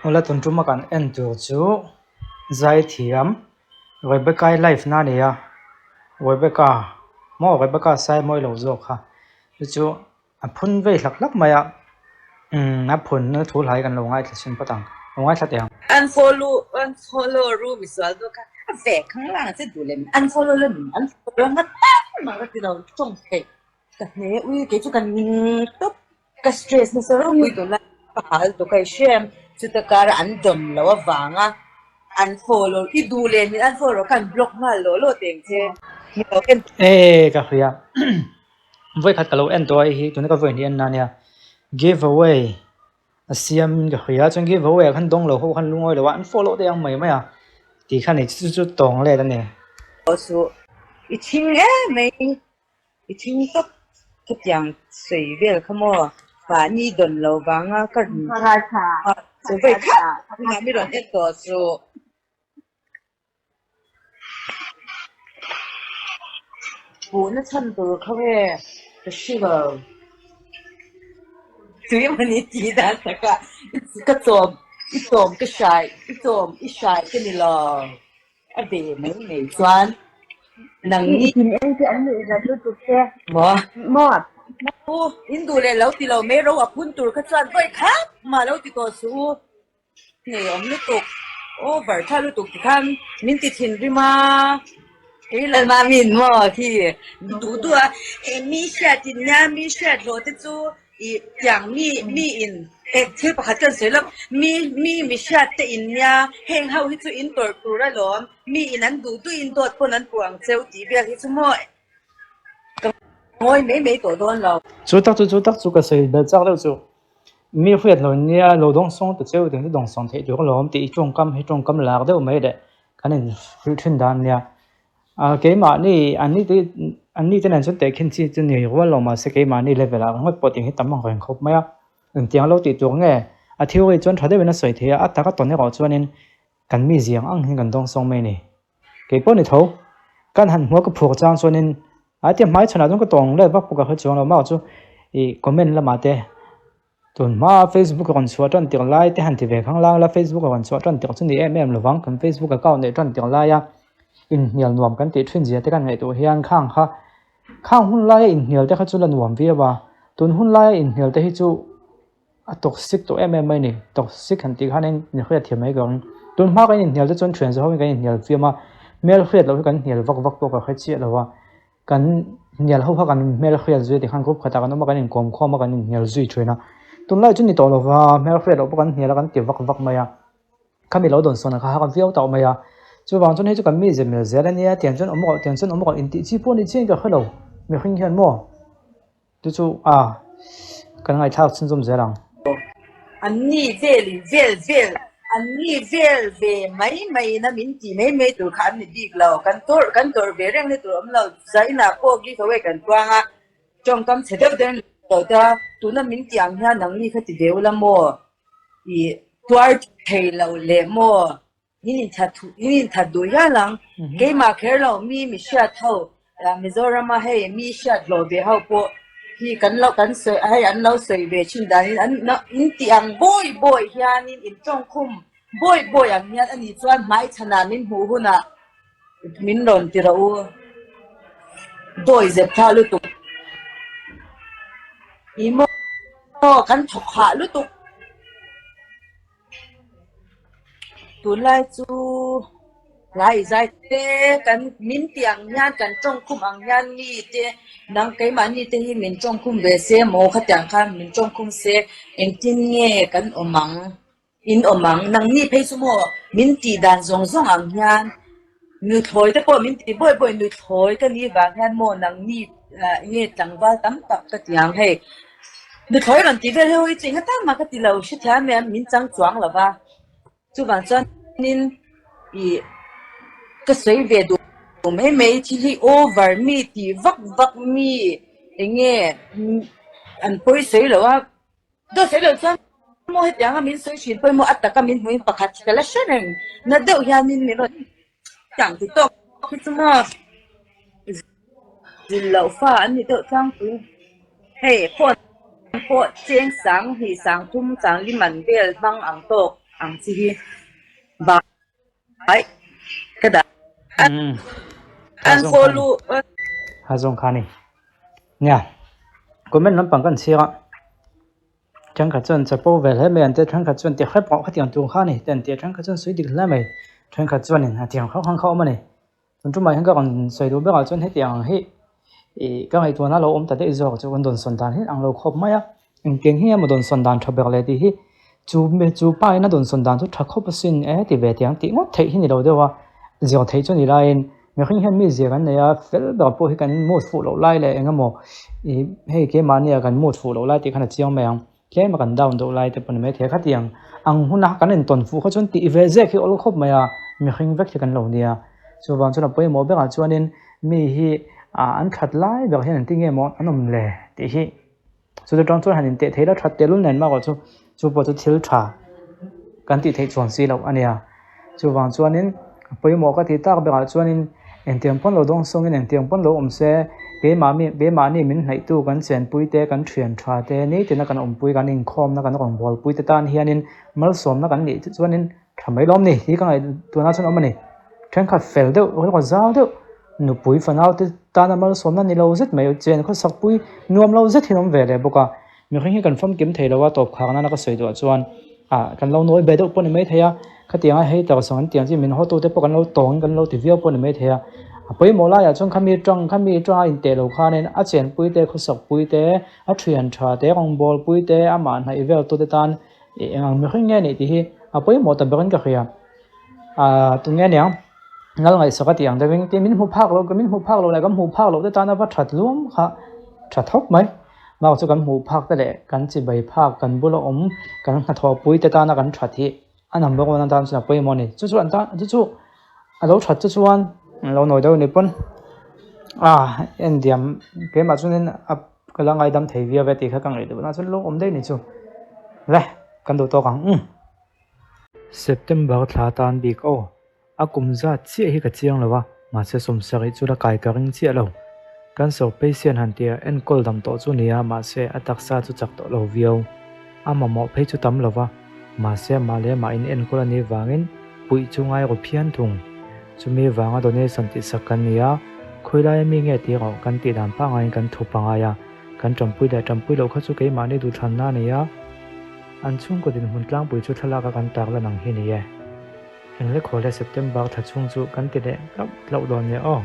Awle tun tuma kan en tur chu zaithiam Rebecca i live na a ni a Rebecca maw Rebecca sai mawi lo zawk kha chu chu a phun vei hlak hlak mai a umm a phun na thu hlai kan lo ngaithla chhin phawt ang lo ngaithla teh ang. Unfollow unfollow ru misual dawk kha a ve khang lang che duh lem unfollow la min unfollow ngat mah ka ti lo tawng theih ka hne ui kei chu ka ning tawp. Ka stress nasa ropui tuna ka hal tuk a i hre em? Chuta kara an dawn loh avanga an follow i duh leh min unfollow khan block nghal lawh lawh teng che ni lo en. E ka hria vawikhat ka lo en tawh a hei hi tuna ka vawi hnih en na ania give away a siam in ka hria chuan give away ah khan dawng lo ho khan lungawi lo a an follow te ang mai mai a tih kha ni chu chu tawng let a ni. Aw suh i chhing em mai. I thing tawp khatiang sawi vel kha maw? Mahni dawn lo vanga ka rin kha chu vawi khat hunah mi rawn en tawh suh. Puhna chhan tur kha nge ka hre lo. Tui mawni tih dan takah ka chawm i chawm ka hrai i chawm i hrai ka ni lo. A ve mai mai chuan nang ni. Tin eng te an nuih zat lutuk che. Maw? Maw? U, in duh leh lo ti lo mai ro a phun tur kha chuan vawi khat mah lo ti tawh suh u. Nei awm lutuk, over tha lutuk ti khan min ti thinrim a. Kei lo mah min maw khi duh duh a, he mi hriat in nia mi hriat hlawh te chu I tiang mi mi in eh thil pakhat kan sawi lo mi mi mi hriat te in nia heng ho hi chu in tawrh tur alawm mi in an duh duh in dawt pawn an puh ang cheu tih vel hi chu maw ka ngawi mai mai tawh dawn lo. Chu tak chu chu tak chu ka sawi belh chak deuh chu mi hriat lo nia lo dawng sawng ta cheu tiang chu dawng sawng theih tur alawm tih i tawngkam hi tawngkam lak deuh mai leh kan in hrilh thin dan nia. Ah keimahni an ni te an ni te nen chuan tehkhin chi chu ni rual lo mahse keimahni level ah ringawt pawh tih hi tam ang reng khawp mai a engtiang lo tih tur nge a theory chuan tha deuhin a sawi thei a a taka tawn erawh chuanin kan mi ziang ang hian kan dawng sawng mai a ni keipawh ni tho kan han hmuh a ka phur chang chuanin a tia hmai chhanah chuan ka tawng let vak pawh ka hre chuang lo mah chu ih comment lamah te. Tun hmaa Facebook a rawn chhuah tan tirh lai te han ti ve khang lang la, Facebook a rawn chhuah tan tirh chu ni em em lovang, kan Facebook account neih tan tirh laia inhnial nuam kan tih thin zia te kan ngaihtuah hian khang kha khang hun laia inhnial te kha chu la nuam viau a, tun hun laia inhnial te hi chu a toxic tawh em em mai a ni, toxic han tih khan in hriat thiam mai ka ring. Tun hma kan inhnial te chuan thian zawh ho in kan inhnial fiam a, hmel hriat loh hi kan hnial vak vak pawh ka hre chiah lo a. Kan hnial ho kha kan hmel hriat zui a tikhan group khatah kan awm a kan inkawm khawm a kan inhnial zui thin a tunlai chu ni tawh lova hmel hriat loh pawh kan hnial a kan ti vak vak mai a khami lo dawn sawn ang kha kha kan viau tawh mai a chuvang chuan hei chu kan mi zir mel zel a nia tiang chuan awm rawh tiang chuan awm rawh intih chi pawh ni chiang ka hre lo mihring hian maw. Chu chu a kan ngaihthlak chhunzawm zel ang. An ni vel in vel vel, an ni vel ve mai mai na min tih mai mai tur kha an ni bik lo. Kan tawrh kan tawrh ve reng na tur awm lo. Zainah pawh give away kan tuang a, tawngkam chhe deuh deuh lo ta, tuna min tih ang hian nangni kha ti ve ula maw? I tuar thei lo leh maw? In inthat in inthat duh hial ang. Keimah kher lo mi mi hriat ho Mizorama hei mi hriat hlawh ve ho pawh hi kan lo kan sawi hei an lo sawi ve thin danin an in tih ang bawi bawi hianin in tawngkhum bawi bawi ang hian ani chuan hmaichhanah min hmuh hunah min rawn ti rawh u. Dawi zep tha lutuk. Ih maw kan thawk hah lutuk. Tunlai chu hlai zai te kan min tih ang hian kan tawngkhum ang hian mi te nang keimahni te hi min tawngkhum ve se maw khatiang khan min tawngkhum se engtin nge kan awm ang in awm ang nangni phei chu maw min tih dan zawng zawng ang hian Nuthlawi te pawh min ti bawi bawi, nuthlawi ka ni vang hian maw nangni nge tlangval tam tak ka ti ang hei. Nuthlawi rawn ti vel heu hi chu engatan mah ka ti lo hrethiam em min chang chuang lo va. Chuvang chuanin ih ka sawi ve duh mai mai thil hi over mi tih vak vak mi enge an pawi sawi lo a. Dawt sawi loh chuan maw hetianga min sawi thin pawimawh a taka min hmuhin pakhat hi ka la hre reng na deuh hianin min rawn tang ti tawk hi chu maw zil loh fa an ni deuh tlangpui. Hei phone pawh cheng sang hnih sang thum chang li man vel hmang ang tawk. Ang chi hi bai ka dah an follow ha zawng kha ni nia comment lampang kan chhiar a thenkhat chuan chapo ve hle mai an tia thenkhat chuan ti hrep rawh khatiang tur kha a ni te an tia thenkhat chuan sawi dik hle mai thenkhat chuanin a tiang hrang hrang kha a awm a ni. Tun tumah hian ka rawn sawi duh berah chuan hetiang ang hi ih ka ngaihtuahna lo awm ta daih zawk chu kan dawnsawn dan hi ang lo khawp mai a, engtiang hi emaw dawnsawn dan tha ber leh tih hi chu chu pa in a dawnsawn dan chu tha khawp asin e ti ve tiang tih ngawt theih hi ni lo deuh a, zir theih chu ni laiin mihring hian mi zir an nei a, fel ber pawh hi kan mood fuh loh lai leh eng emaw ih hei keimahnia kan mood fuh loh lai tih khan a chiang mai ang. Tlem a kan down deuh lai te pawh ni mai thei a, khatiang ang huna kan intawn fuh kha chuan tih ve zek hi awl khawp mai a, mihring vek hi kan lo nia. Chuvang chuan a pawimawh berah chuanin mi hi an that lai ber hian an ti nge maw an awm le tih hi chu atang chuan han inteh thei la that tehlul nen mah erawh chu chu pawh chu thil tha kan tih theih chuan si loh a nia. Chuvang chuanin a pawimawh ka tih tak berah chuanin engtiang pawn lo dawng sawngin engtiang pawn lo awm se keimahmi keimahni min hnaihtu kan chenpui te kan thian tha te nitina kan awmpui kan inkhawmna kan rawngbawlpui te tan hianin malsawmna kan nih chuanin tha mai lawm ni hi ka ngaih tunah chuan awm a ni. Thenkhat fel deuh rawng zau deuh nupui fanau te tana malsawmna ni lo zet mai chen khawsakpui nuam lo zet hi an awm ve leh bawk a. Mihring hi kan famkim thei lo a, tawp khak nana ka sawi duah chuan ah kan lo nawi ve deuh pawh ni mai thei a, khatianga hei tak zawng an tiang chi min hawtu te pawh kan lo tawng kan lo ti viau pawh ni mai thei a, a pawimawh laiah chuan khami tang khami tanga inteh lo khanin a chenpui te khawsakpui te a thian tha te rawngbawlpui te amah hnaih vel tute tan ih eng ang mihring nge nih tih hi a pawimawh ta berin ka hria ah tunge aniang ngal ngaihsak a tih ang deuhin tin min hmu phak loh min hmu phak loh leh kan hmuh phak loh te tana va that luam kha tha thawp mai. Mau chu kan hmuh phak te leh kan chibai phak, kan bula awm, kan hnathawhpui te tana kan that hi a number one atan chuan a pawimawh a ni. Chu chu an tan chu chu a lo that chu chuan an lo nawi deuh a ni pawn a en diam keimah chuanin a ka la ngaidam thei viau e tih kha ka ngaih duh na chuan lo awm daih a ni chu le kan duh tawk ang umm. September thla tan bik aw. A kum zat chiah hi ka chiang lo a, mahse sawmsarih chu la kai ka ring chiah lo. Cancer patient han tia enkawl dam tawh chu nia, mahse a taksa chu chak tawh lo viau. A mamawh phei chu tam lo va, mahse amah leh amah in enkawl a nih vangin puih chu ngai ru phian thung. Chumi vanga donation tih sak kan ni a, khawilaia mi nge tih erawh kan tih dan pangaiin kan thu pangai a, kan tanpui leh tanpui loh kha chu keimahni duhthlanna a ni a, an chhungkaw dinhmun tlangpui chu thlalak a kan tarlan ang hi ni e. Englekhawle September thla chhung chu kan ti leh hlauh hlauh dawn nia aw.